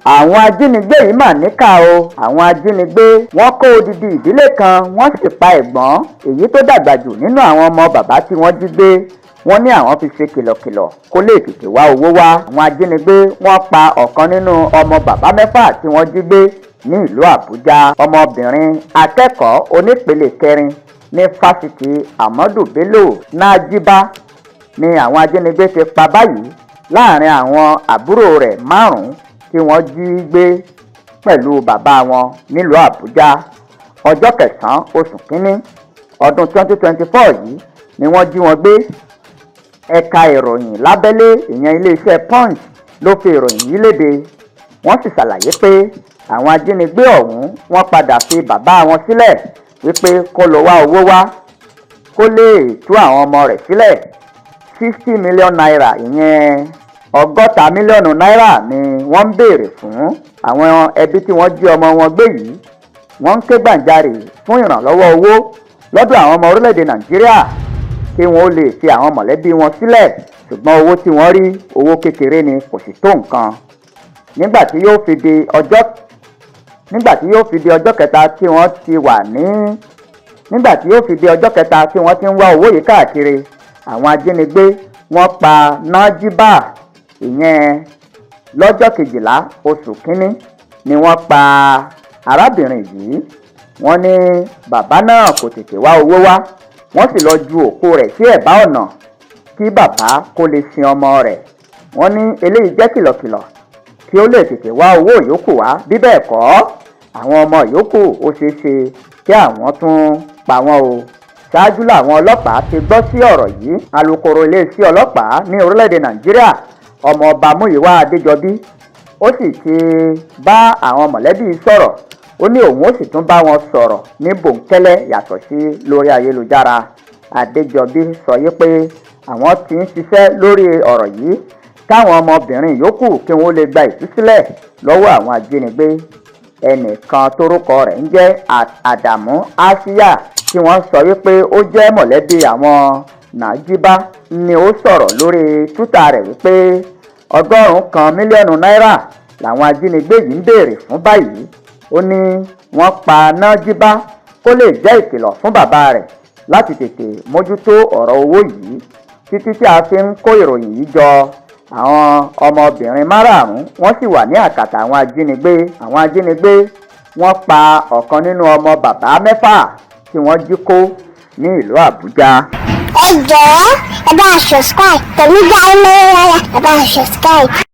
Àwọn ajínigbé yìí mà níkà o. Àwọn ajínigbé, wọ́n kó odidi ìdílé kan, wọ́n sì pa ẹ̀gbọ́n, èyí tó dàgbà jù nínú àwọn ọmọ bàbá tí wọ́n jí gbé. Wọ́n ní àwọn fi ṣe kìlọ̀kìlọ̀ kó lè tètè wá owó wá. Àwọn ajínigbé, wọ́n pa ọ̀kan nínú ọmọ bàbá mẹ́fà tí wọ́n jí gbé ní ìlú Àbújá. Ọmọbìnrin akẹ́kọ̀ọ́ onípele kẹrin ní Fásitì Ahmadu Bello, Najiba, ni àwọn ajínigbé ti pa báyìí láàrin àwọn àbúrò rẹ̀ márùn-ún tí wọ́n jí gbé pẹ̀lú bàbá wọn nílùú Àbújá. Ọjọ́ 9 oṣù kínní ọdún 2024 yìí ni wọ́n jí wọn gbé. Ẹ̀ka ìròyìn lábẹ́lé, ìyẹn iléeṣẹ́ Punch, ló fi ìròyìn yìí léde. Wọ́n sì ṣàlàyé pé àwọn ajínigbé ọ̀hún, wọ́n padà fi bàbá wọn sílẹ̀ wípé kó lọ wá owó wá kó lè tú àwọn ọmọ rẹ̀ sílẹ̀. ₦60 million, ìyẹn 60 mílíọ̀nù náírà, ni wọ́n ń béèrè fún. Àwọn ẹbí tí wọ́n jí ọmọ wọn gbé yìí, wọ́n ń ké gbàǹjarè fún ìrànlọ́wọ́ owó lọ́dọ̀ àwọn ọmọ orílẹ̀-èdè Nàìjíríà kí wọ́n ó lè fi àwọn mọ̀lẹ́bí wọn sílẹ̀, ṣùgbọ́n owó tí wọ́n rí, owó kékeré ni, kò sì tó nǹkan. Nígbà tí yóò fi di ọjọ́ kẹta tí wọ́n ti wà ní nígbà tí yóò fi di ọjọ́ kẹta tí wọ́n ti ń wá owó yìí káàkiri, àwọn ajínigbé, wọ́n pa Najiba. Ìyẹn lọ́jọ́ 12 oṣù kínní ni wọ́n pa arábìnrin yìí. Wọ́n ní bàbá náà kò tètè wá owó wá, wọ́n sì lọ ju òkú rẹ̀ sí ẹ̀bá ọ̀nà kí bàbá kó lè sin ọmọ rẹ̀. Wọ́n ní eléyìí jẹ́ kìlọ̀kìlọ̀ kí ó lè tètè wá owó yòókù wá, bí bẹ́ẹ̀ kọ́, àwọn ọmọ yòókù, ó ṣeé ṣe kí àwọn tún pa wọ́n o. Ṣáájú làwọn ọlọ́pàá ti gbọ́ sí ọ̀rọ̀ yìí. Alūkkóró iléeṣẹ́ ọlọ́pàá ní orílẹ̀-èdè Nàìjíríà, Ọmọọba Múyìwá Adéjọbí, ó sì ti bá àwọn mọ̀lẹ́bí sọ̀rọ̀. Ó ní òun ó sì tún bá wọn sọ̀rọ̀ ní bòńkẹ́lẹ́ yàtọ̀ sí lórí ayélujára. Adéjọbí sọ yí pé àwọn ti ń ṣiṣẹ́ lórí ọ̀rọ̀ yìí káwọn ọmọbìnrin yòókù kí wọ́n lè gba ìtúsílẹ̀ lọ́wọ́ àwọn ajínigbé. Ẹnìkan tórúkọ rẹ̀ ń jẹ́ Àdàmú Àsíyà, tí wọ́n sọ wípé ó jẹ́ mọ̀lẹ́bí àwọn Nàjíbá, ni ó sọ̀rọ̀ lórí Twitter rẹ̀ wípé 100 mílíọ̀nù náírà làwọn ajínigbé yìí ń béèrè fún báyìí. Ó ní wọ́n pa Nàjíbá kó lè jẹ́ ìkìlọ̀ fún bàbá rẹ̀ láti tètè mójútó ọ̀rọ̀ owó yìí. Títí tí a fi ń kó ìròyìn yìí jọ, àwọn ọmọbìnrin márààrún, wọ́n sì wà ní àkàtà àwọn ajínigbé. Àwọn ajínigbé, wọ́n pa ọ̀kan nínú ọmọ bàbá mẹ́fà tí wọ́n jí kó ní ìlú Àbújá. Ẹ jọ̀ọ́, ẹ bá a subscribe pẹ̀lú Dáímọ́lá, ẹ bá a subscribe.